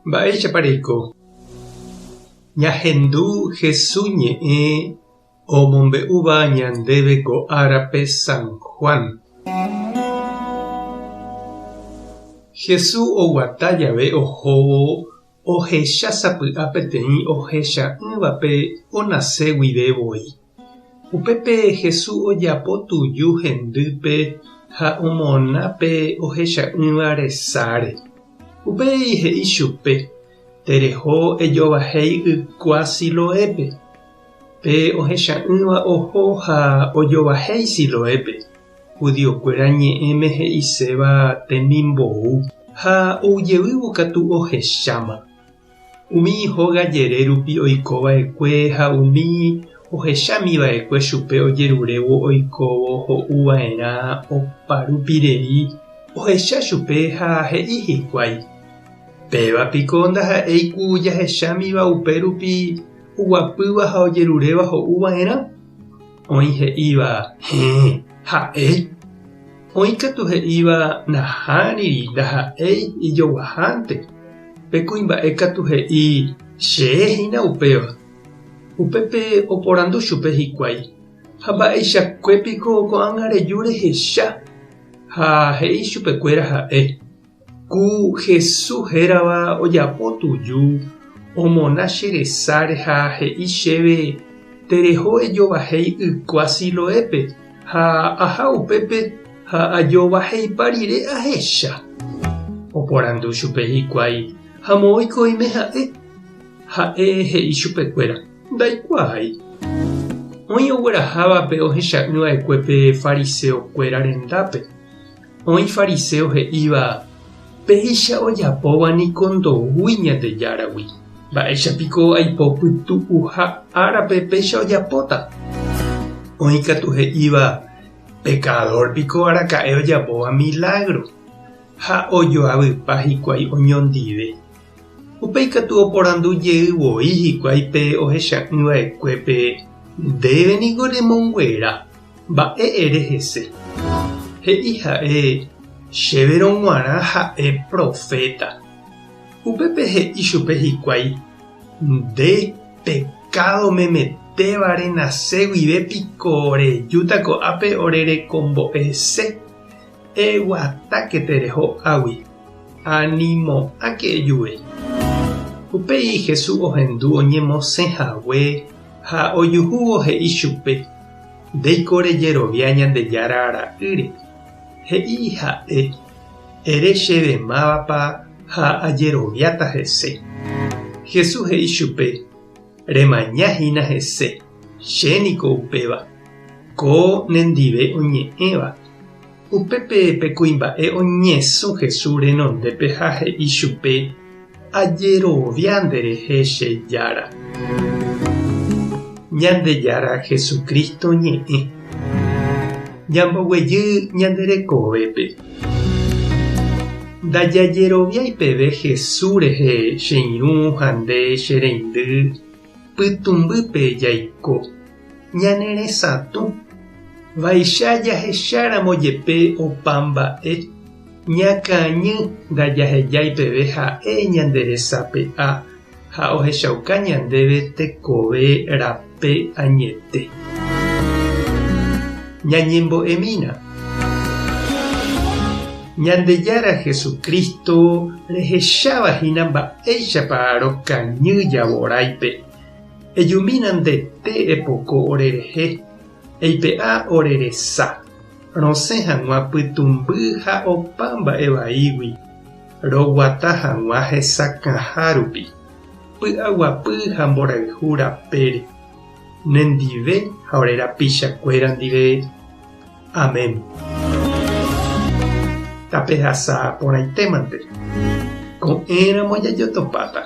Mba'éichapa reiko? Ñahendu Jesús ñe'ẽ omombe'úva ñandéve ko árape San Juan. Jesús oguata jave ohóvo ohecha sapy'a peteĩ ohecha'ỹvape onase guive voi. Upépe Jesús ojapo tuju hendýpe ha omona pe ohecha'ỹva resáre. Upéi he'i chupe, Tereho ejovahéi ykua Siloépe. Pe ohecha'ỹva oho ha ojovahéi Siloépe, judiokuéra ñe'ẽme he'iséva temimbou, ha oujevývo katu ohecháma. Umi hóga jere rupi oiko va'ekue ha umi ohechámi va'ekue chupe ojerurévo oikóvo ho'u va'erã opa rupi rei, ohecha chupe ha he'i hikuái, Péva piko ndaha'éi ku jahechámiva upe rupi oguapýva ha ojeruréva ho'u va'erã? Oĩ he'íva, Héẽ, ha'e. Oĩ katu he'íva, Nahániri, ndaha'éi ijoguahánte. Pe kuimba'e katu he'i, Che hína upéva. Upépe oporandu chupe hikuái, Ha mba'eichakue piko ko'ág̃a reju rehecha? Ha he'i chupekuéra ha'e, Ku Jesús hérava ojapo tuju, omona che resáre ha he'i chéve, Tereho ejovahéi ykua Siloépe, ha aha upépe ha ajovaheipa rire ahecha. Oporandu chupe hikuái, Ha moõiko oime ha'e? Ha'e he'i chupekuéra, Ndaikuaái. Oĩ ogueraháva pe ohecha'ỹ va'ekue pe fariseokuéra rendápe. Oĩ fariséo he'íva, Péicha ojapóva niko ndoúi Ñandejáragui. Mba'éicha piko aipo pytu'uha árape péicha ojapóta? Oĩ katu he'íva, Pekadór piko araka'e ojapóva milágro? Ha ojoavypa hikuái oñondive. Upéi katu oporandu jey voi hikuái pe ohecha'ỹ va'ekuépe, Ndéve niko remonguera. Mba'e ere hese? He'i ha'e, Chéverõ g̃uarã ha'e proféta. Upépe he'i chupe hikuái, Nde pekádo memetéva renase guive piko rejúta ko'ápe orerekombo'ese? Eguatáke tereho águi, animo'ãke ejuve. Upéi Jesús ohendu oñemosẽ hague ha ojuhúvo he'i chupe, Ndéiko rejerovia Ñandejára Ra'ýre. He'i ha'e, Ere chéve mávapa ha ajeroviáta hese. Jesús he'i chupe, Remaña hína hese, che niko upéva. Ko nendive oñe'ẽva. Upépe pe kuimba'e oñesũ Jesús renondépe ha he'i chupe, Ajerovia nderehe che Jára. Ñandejára Jesucristo ñe'ẽ. Ñamboguejy ñande rekovépe. Ndajajeroviái peve Jesús rehe che irũ ha nde che reindy, pytũmbýpe jaiko. Ñane resatũ, vaicha jahecháramo jepe opa mba'e, ñakañy ndajahejái peve ha'e ñande resape'a ha ohechauka ñandéve tekove rape añete. Ñañembo'emína. Ñandejára Jesucristo rehecháva hína mba'éichapa rokañy javoráipe. Ejumína ndete epoko orerehe, eipe'a ore resa, rosẽ hag̃ua pytũmby ha opa mba'e vaígui, roguata hag̃ua hesakãha rupi, py'aguapy ha mborayhu rapére, nendive ha ore rapichakuéra ndive. Amén. Tapehasa porãitémante. Ko'ẽramo jajotopáta.